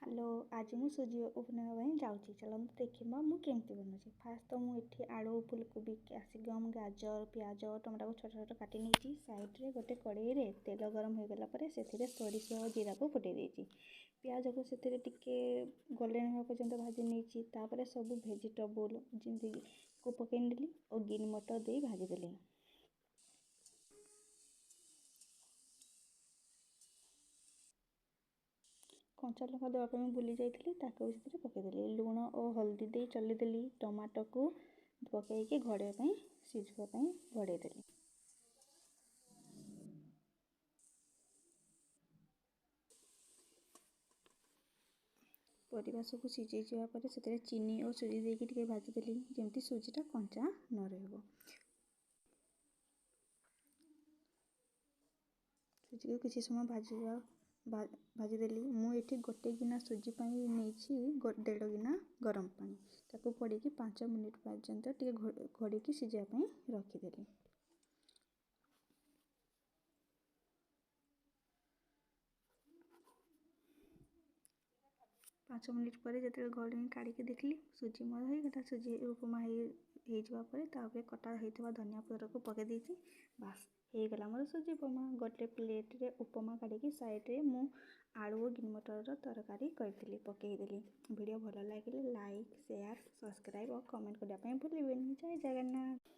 Hello, ଆଜି ମୁଁ ସୁଜି ଉପମା ପାଇଁ ଯାଉଛି। ଚାଲନ୍ତୁ ଦେଖିବା ମୁଁ କେମିତି ବନାଉଛି। ଫାଷ୍ଟ ତ ମୁଁ ଏଠି ଆଳୁ, ଫୁଲକୋବି, କ୍ୟାପ୍ସିକମ୍, ଗାଜର, ପିଆଜ, ଟମାଟୋକୁ ଛୋଟ ଛୋଟ କାଟି ନେଇଛି। ସାଇଡ଼୍ରେ ଗୋଟେ କଡ଼େଇରେ ତେଲ ଗରମ ହୋଇଗଲା ପରେ ସେଥିରେ ସୋରିଷ ଓ ଜିରାକୁ ଫୁଟାଇ ଦେଇଛି। ପିଆଜକୁ ସେଥିରେ ଟିକେ ଗୋଲ୍ଡେନ୍ ହେବା ପର୍ଯ୍ୟନ୍ତ ଭାଜି ନେଇଛି। ତାପରେ ସବୁ ଭେଜିଟେବୁଲ୍ ଯେମିତିକୁ ପକାଇ ନେଲି ଓ ଗ୍ରୀନ୍ ମଟର ଦେଇ ଭାଜିଦେଲି। କଞ୍ଚା ଲଙ୍କା ଦେବା ପାଇଁ ମୁଁ ଭୁଲି ଯାଇଥିଲି, ତାକୁ ବି ସେଥିରେ ପକାଇଦେଲି। ଲୁଣ ଓ ହଳଦୀ ଦେଇ ଚଲେଇଦେଲି। ଟମାଟୋକୁ ପକାଇକି ଘୋଡ଼େଇବା ପାଇଁ, ସିଝିବା ପାଇଁ ଘୋଡ଼େଇ ଦେଲି। ପରିବା ସବୁ ସିଝେଇ ଯିବା ପରେ ସେଥିରେ ଚିନି ଓ ସୁଜି ଦେଇକି ଟିକେ ଭାଜିଦେଲି, ଯେମିତି ସୁଜିଟା କଞ୍ଚା ନ ରହିବ। ସୁଜିକୁ କିଛି ସମୟ ଭାଜିଦେଲି। ମୁଁ ଏଠି ଗୋଟେ ଗିନା ସୁଜି ପାଇଁ ନେଇଛି ଦେଢ଼ ଗିନା ଗରମ ପାଣି। ତାକୁ ପଡ଼ିକି 5 ମିନିଟ୍ ପର୍ଯ୍ୟନ୍ତ ଟିକେ ଘୋଡ଼ିକି ସିଝିବା ପାଇଁ ରଖିଦେଲି। 5 ମିନିଟ୍ ପରେ ଯେତେବେଳେ ଘୋଡ଼ଣୀ କାଢ଼ିକି ଦେଖିଲି, ସୁଜି ମୋର ହେଇଗଲା। ସୁଜି ଉପମା ହେଇଯିବା ପରେ ତାପରେ କଟା ହେଇଥିବା ଧନିଆ ପତ୍ରକୁ ପକାଇ ଦେଇଛି। ବାସ୍, ହେଇଗଲା ମୋର ସୁଜି ଉପମା। ଗୋଟେ ପ୍ଲେଟ୍ରେ ଉପମା କାଢ଼ିକି ସାଇଡ଼୍ରେ ମୁଁ ଆଳୁ ଓ ଗ୍ରୀନ୍ ମଟରର ତରକାରୀ କରିଥିଲି, ପକାଇଦେଲି। ଭିଡ଼ିଓ ଭଲ ଲାଗିଲେ ଲାଇକ୍, ସେୟାର, ସବସ୍କ୍ରାଇବ୍ ଓ କମେଣ୍ଟ କରିବା ପାଇଁ ଭୁଲିବେନି। ଜୟ ଜଗନ୍ନାଥ।